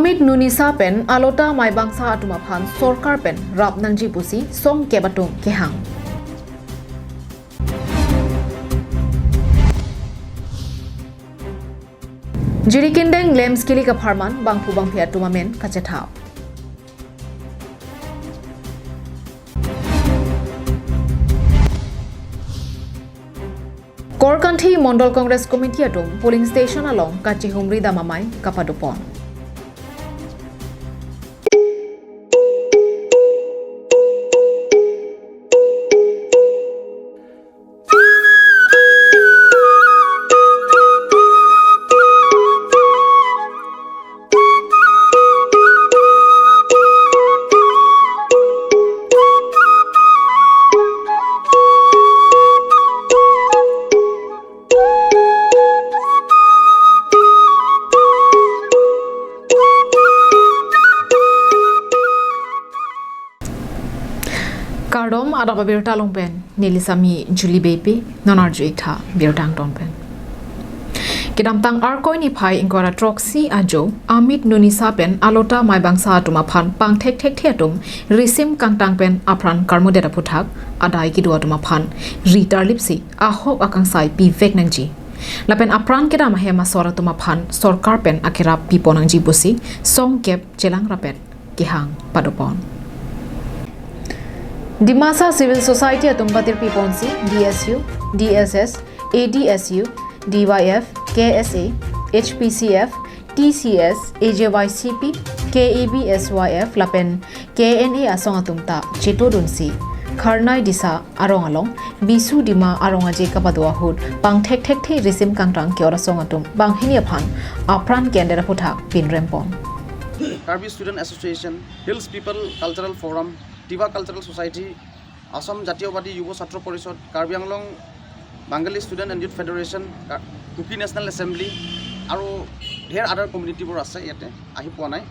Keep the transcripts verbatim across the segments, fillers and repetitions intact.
Amit Nunisa pen Alota Maibangsa atum aphan sorkar pen rap nangji pusi songkep atum kehang. Jirikindeng LAMPS kilik apharman bangphu bangphi atum amen kachethap. Korkanthi Mondol Congress Committee atum polling station along kachihumri dam amei kapadopon. Kardom, adap abirta along pen neli sami Julie Beypi, non arju-ik tha birta angton pen. Kedamtang Arkoi niphai ingkoi ra throksi ajo, Amit Nunisa pen Alota Maibangsa atum aphan pangthekthekthe atum risim kangtang pen apran karmudet aphuthak, adai kedo atum aphan ri tarlipsi ahok akangsai pivek nangji. Lapen apran kedam ahem asor atum aphan sorkar pen akerap pipon nangji pusi songkep chelang rapet kehang padopon. Dimasa Civil Society atum patirpiponsi D S U, D S S, A D S U, D Y F, K S A, H P C F, T C S, A J Y C P, K A B S Y F lapen K N A asong atum ta chetodunsi Kharnai Disa arong along Bisu Dima arong aje kapado ahut pangthekthekthe risim kangtang ke-ot asong atum banghini aphan apran kender aphuthak pinrempon. Karbi Student Association, Hills People Cultural Forum, Tiwa Cultural Society, Assam Jatiyawadi Yuva Chhatra Parishad, Karbi Anglong Bangali Student and Youth Federation, Ka-, Kuki National Assembly, আৰু ঢেৰ other community বোৰ আছে ইয়াতে, আহি পোৱা নাই।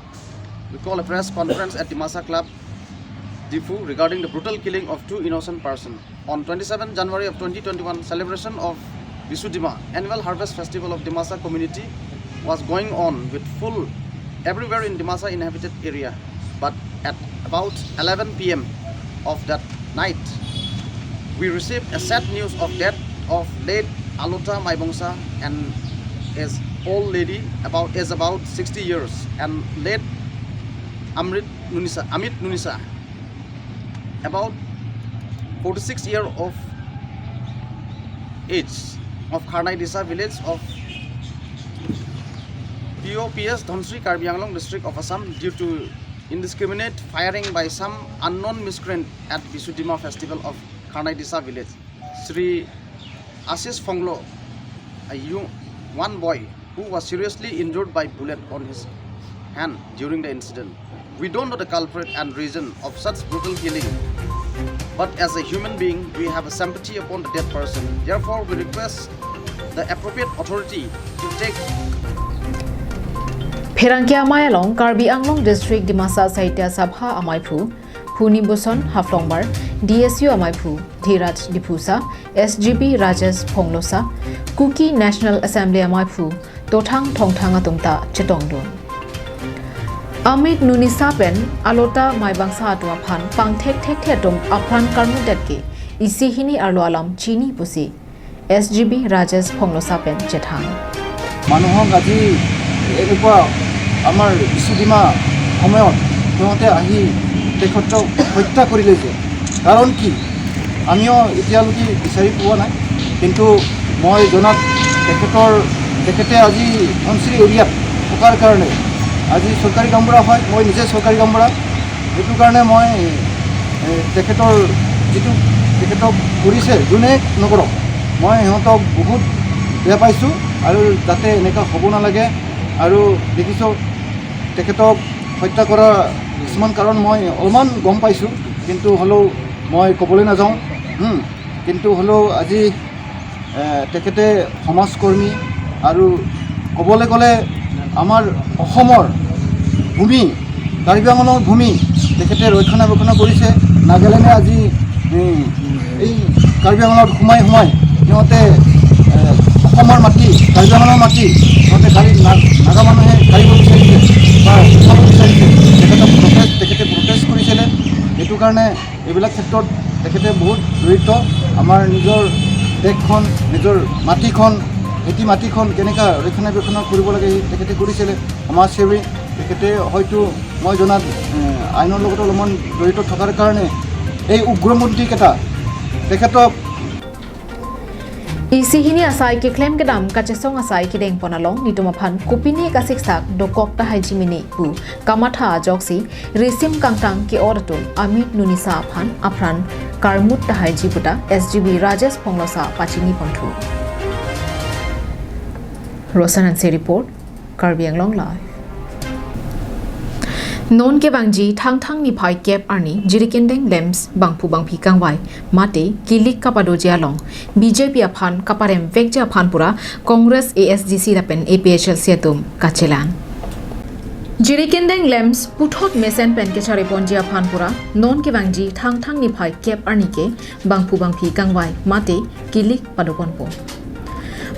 We call a press conference at Dimasa Club, Diphu, regarding the brutal killing of two innocent persons. On twenty-seventh January of twenty twenty-one, celebration of Bisu Dima, annual harvest festival of Dimasa community, was going on with full everywhere in Dimasa inhabited area. But at about eleven P M of that night, we received a sad news of death of late Alota Maibongsa, and is old lady, about, is about sixty years, and late Amrit Nunisa, Amit Nunisa, about forty-six year of age, of Kharnai Disa village of P O P S Dhansiri, Karbi Anglong district of Assam, due to indiscriminate firing by some unknown miscreant at Bisu Dima festival of Kharnai Disa village. Shri Ashish Phonglo, a young, one boy who was seriously injured by bullet on his hand during the incident. We don't know the culprit and reason of such brutal killing, but as a human being, we have a sympathy upon the dead person. Therefore, we request the appropriate authority to take Pherangke amei along Karbi Anglong District Dimasa Sahitya Sabha amaiphu Phunibhuson Haflongbar, D S U amaiphu Dhiraj Diphusa, S G B Rajesh Phonglosa, Kuki National Assembly amaiphu Tothang Thongthang atum ta chetongdun. Amit Nunisa pen Alota Maibangsa atum aphan pangthekthekthe atum apran karmudet ke isi hini arlo alam chini pusi S G B Rajesh Phonglosa pen chethang. মানুহক আজি এনেকুৱা আমাৰ বিচুদিমা সময়ত সিহঁতে আহি তেখেতক হত্যা কৰিলে যে কাৰণ কি, আমিও এতিয়ালৈকে বিচাৰি পোৱা নাই। কিন্তু মই জনাত তেখেতৰ, তেখেতে আজি ধনশিৰি এৰিয়াত থকাৰ কাৰণে আজি চৰকাৰী গাঁওবুঢ়া হয়, মই নিজে চৰকাৰী গাঁওবুঢ়া। সেইটো কাৰণে মই, এ, তেখেতৰ যিটো তেখেতক কৰিছে, যোনে নকৰক, মই সিহঁতক বহুত বেয়া পাইছোঁ আৰু যাতে এনেকুৱা হ'ব নালাগে। আৰু দেখিছোঁ তেখেতক হত্যা কৰা কিছুমান কাৰণ মই অলপমান গম পাইছোঁ, কিন্তু হ'লেও মই ক'বলৈ নাযাওঁ। হুম, কিন্তু হ'লেও আজি এ, তেখেতে সমাজকৰ্মী আৰু ক'বলৈ গ'লে আমাৰ অসমৰ ভূমি, কাৰ্বি আংলঙৰ ভূমি তেখেতে ৰক্ষণাবেক্ষণ কৰিছে। নাগালেণ্ডে আজি, উম, এই কাৰ্বি আংলঙত সোমাই সোমাই সিহঁতে, এ, অসমৰ মাটি, কাৰ্বি আংলঙৰ মাটি সিহঁতে কাঢ়ি না-, নাগা মানুহে কাঢ়িব বিচাৰিছে। বা উঠাব বিচাৰিছে, তেখেতক প্ৰটেষ্ট, তেখেতে প্ৰটেষ্ট কৰিছিলে। সেইটো কাৰণে এইবিলাক ক্ষেত্ৰত তেখেতে বহুত জড়িত। আমাৰ নিজৰ দেশখন, নিজৰ মাটিখন, খেতি মাটিখন কেনেকা ৰক্ষণাবেক্ষণ কৰিব লাগে, সেই তেখেতে কৰিছিলে। সমাজসেৱী তেখেতে, হয়তো মই জনাত, এ, আইনৰ লগত অলপমান জড়িত থকাৰ কাৰণে এই উগ্ৰপন্থীকেইটা তেখেতক Isi hini asai keklem kedam kachesong asai kedeng pon along nelitum aphan kopine kasiksak dokok tahai jimini pu kamatha ajoksi risim kangtang ke-ot atum Amit Nunisa aphan apran karmut tahai ji puta S G B Rajesh Phonglosa pachini ponthu. Rosan Hanse report, Karbi Anglong Live. Non kevangji Thangthang niphai kep arni Jirikindeng LAMPS bangphu bangphi kangvai mate kilik kapadoji along B J P aphan kaparem vekji aphan pura Congress, A S D C lapen A P H L C atum kachelang. Jirikindeng LAMPS puthot mesen pen kechari ponji aphan pura non kevangji Thangthang niphai kep arni ke bangphu bangphi kangvai mate kilik pado ponpo.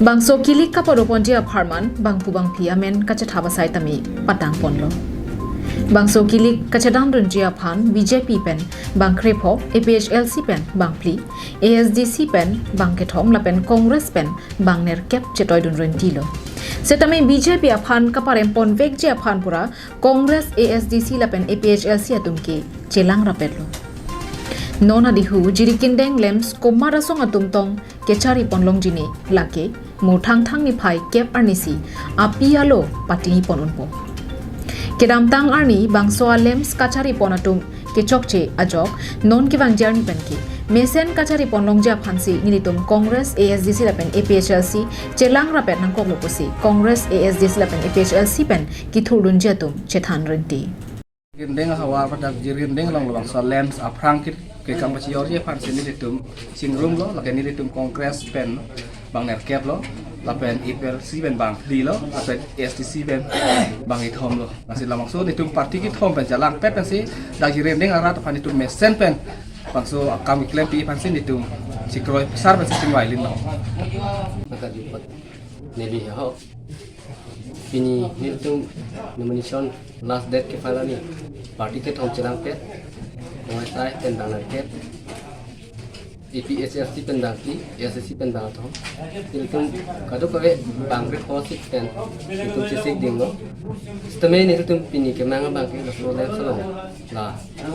Bangso kilik kapado ponji apharman bangphu bangphi amen kachethap asai tame patang ponlo. Bangso kilik kachedam dunji aphan B J P pen bang krepho, A P H L C pen bang phli, A S D C pen bang kethom lapen Congress pen bang nerkep chetoi dun renti lo. Setame B J P aphan kaparem pon vekji aphan pura Congress, A S D C lapen A P H L C atum ke chelang rapet lo. Non adihu Jirikindeng LAMPS komat asong atum tong kechari pon longji ne lake mo Thangthang niphai kep arni si api alo patini pon unpo. Kedamtang arni bangso a-LAMPS kachari pon atum kechokche ajok non kevangji arni pen ke mesen kachari pon longji aphan si nelitum Congress, A S D C lapen A P H L C chelang rapet nangkoklo pusi Congress, A S D C lapen A P H L C pen kethur dunji atum chethan renti. Jirikindeng ahavar pada Jirikindeng along labangso LAMPS aphrang kit ke kangpachiorji aphan si nelitum chingrum lo, lake nelitum Congress pen bang nerkep lo, lapen A P H L C pen bang phli lo, lapen A S D C pen bang kethom lo. Lasi labangso nelitum party kethom pen chelangpet pensi dak Jirikindeng arat aphan nelitum mesen pen bangso akam keklempi aphan si nelitum chikroi pesar pensi chingvai lin lo. Neli ho. Pini nelitum nomination last date ke-file arni party kethom chelangpet. Congress pen bang nerkep, A P H L C pen bang phli, A S D C pen bang kethom. Nelitum kadokave bang krepho si pen nelitum chesik dinglo. Setame nelitum pini kemang abang ke laso LAMPS along la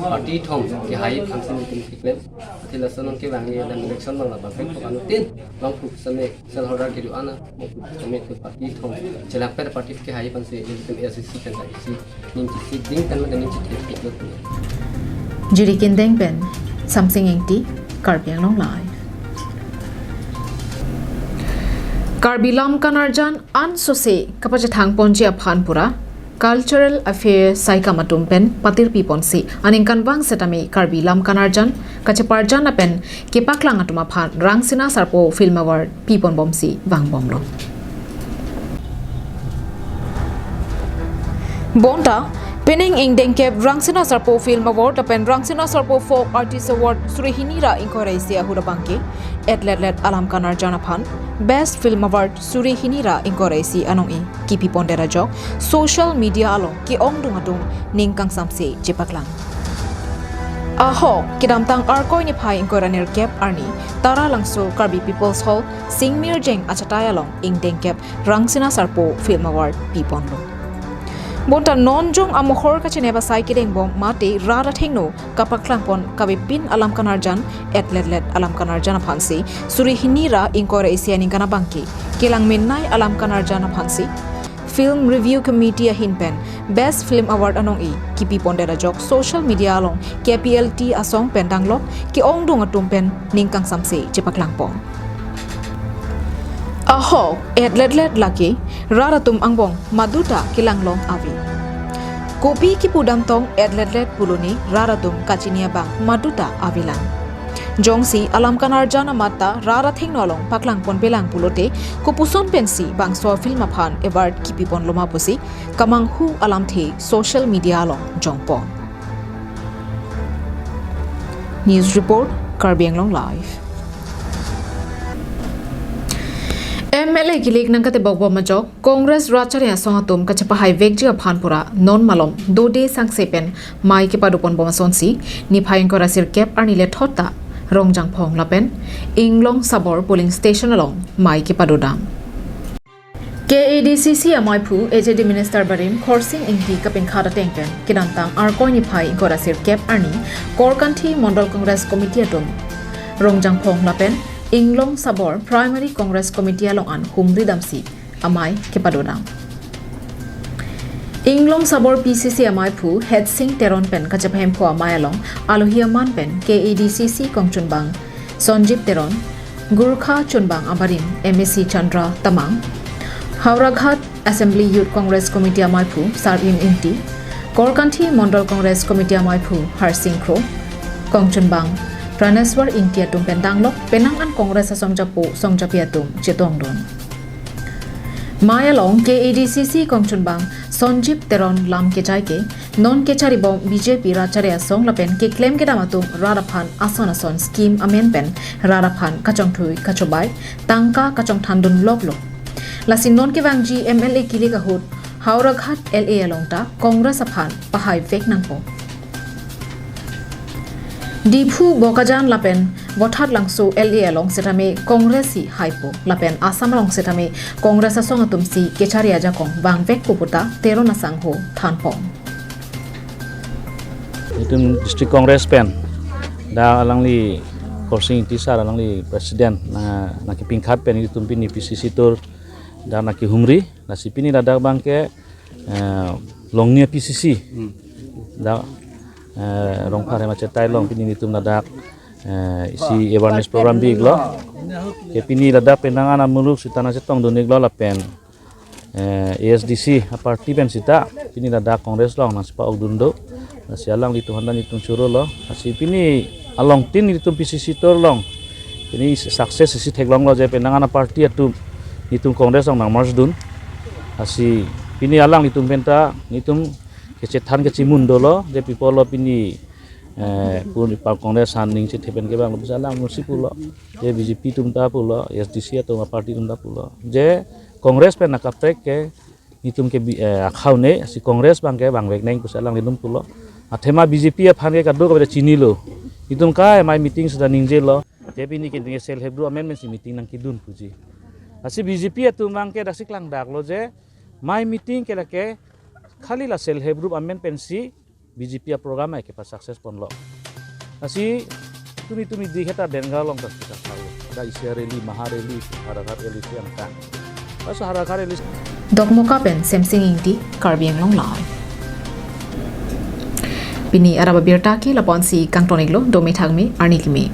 party kethom kehai aphan si nelitum keklem. Athe laso non kevang ye dan election along la bang krepho anuttin bangphu setame shareholder kedo-an abangphu setame ke party kethom chelangpet, party kehai aphan si nelitum A S D C pen ta isi ning chesik ding pen mate ning chethek pik lo. Jirikindeng pen Samsing Engti, Karbi Anglong Live. Karbi Lamkanarjan ansose kapachethang ponji aphan pura Cultural Affairs saikam atum pen patirpi ponsi aningkanvang setame Karbi Lamkanarjan kacheparjan lapen kepaklang atum aphan Rangsina Sarpo Film Award pi pon bomsi vang bomlo. Bonta, pining ingdeng kep Rangsina Sarpo Film Award lapen Rangsina Sarpo Folk Artist Award suri hini ra ingkoi ra isi ahut abang ke, etlet let alam kanarjan aphan Best Film Award suri hini ra ingkoi ra isi anong-e kipi pondet ajok social media along ke-ongdung atum ning kangsamse chepaklang. Ahok, kedamtang Arkoi niphai ingkoi ra nerkep arni Taralangso Karbi People's Hall, Singmirjeng achatai along ingdeng kep Rangsina Sarpo Film Award pi ponlo. Bonta non jong amohor kachinep asai kedeng bom mate rat athengno kapaklang pon kavepin alam kanarjan, etlet let alam kanarjan aphansi suri hini ra ingkoi ra isi aningkan abang ke kelang menei alam kanarjan aphansi Film Review Committee ahin pen Best Film Award anong-e kipi pondet ajok social media along K P L T asong pen danglok ke-ongdung atum pen ning kangsamse chepaklang pon. Ahok, etlet let lake rat atum angbong maduta kelang long ave. Kopi kipudam tong etlet let pulone rat atum kachini abang maduta avelang. Jongsi alam kanarjan amat ta rat athengno along paklang ponpelang pulote kopuson pensi bangso film aphan award kipi ponloma pusi kamanghu alamthe social media along jongpon. News report, Karbi Anglong Live. M L A kilik nangkatebok bom ajok, Congress rat chari asong atum kachepahai vekji aphan pura non malom dode sangse pen mei kepadopon bom asonsi, niphai ingkoi ra sirkep arni lethot ta Rongjangphong lapen Inglong Sabor polling station along mei kepadodam. K A D C C amaiphu H A D Minister barim Khorsing Ingti kapinkhat ateng pen kedamtang Arkoi niphai ingkoi ra sirkep arni Korkanthi Mondol Congress Committee atum Rongjangphong lapen Inglong Sabor Primary Congress Committee along an humri damsi amei kepadodam. Inglong Sabor P C C amaiphu Hetsing Teron pen kachepahemphu amei along alohi aman pen K A D C C kongchunbang Sonjib Teron, Gorkha chunbang abarim M A C Chandra Tamang, Howraghat Assembly Youth Congress Committee amaiphu Sarvin Ingti, Korkanthi Mondol Congress Committee amaiphu Harsing Kro, kongchunbang Praneswar Ingti atum pen danglok penang an Congress asongjapo songjapi atum chetongdun. Mei along K A D C C kongchunbang Sonjib Teron lam kejai ke, non kecharibom B J P rat chari asong lapen keklem kedam atum rat aphan ason ason scheme amen pen rat aphan kachongthui kachobai tangka kachongthandun loklo. Lasi non kevangji M L A kilik ahut Howraghat L A along ta Congress aphan pahai vek nangpo. Diphu Bokajan lapen Vothatlangso L A along setame Congress si haipo lapen Assam along setame Congress asong atum si kechari ajakong vangvekpo puta Teron asangho thanpon. Itum District Congress pen dak alangli Khorsing Ingti sir alangli president na nangkepinkhat pen itum pini P C C tour dak nangkehumri, lasi pini ladak abangke eh, Longnia P C C dak eh, Rongphar Hemachetai along pini itum ladak eh, isi awareness program bi-iklo. Ke pini ladak penang an amuluk sita nangchetongdun-iklo lapen eh, A S D C aparty pen sita pini ladak Congress along nangchepa-okdun do. Lasi alanglitum aphan ta itum chorolo. Lasi pini along tin itum P C C tour along pini success isi theklonglo je penang an aparty atum itum Congress along nang merge dun. Lasi pini alanglitum pen ta itum kechethan kechemun dolo je pi apotlo pini eh, pun ipar Congress aphan ning chethe pen kevanglo pusi alang musi pulo. Je B J P atum ta pulo, A S D C atum aparty atum ta pulo. Je Congress pen akaprek ke itum ke bi- eh, akhau ne si Congress abangke vangvek nang pusi alanglitum pulo. Athema B J P aphan ke kadokave chinilo. Itum kai mei meeting sita ningjelo. Je pini ke self help group amen amen si meeting nangkedun puji. Lasi B J P atum abangke daksi klangdaklo je mei meeting ke lake khali la self help group amen pensi B J P aprogram ai kepa success ponlo. Lasi tumi tumi di heta Dengar along ta kita tahu. Ada isi rally, maha rally, Howraghat rally si angka. Pas Howraghat rally. Dokmoka pen Semsing Ingti, Karbi Anglong Live. Pini araba birta ke lapu-an si kangton-iklo, dome thakme, arni keme.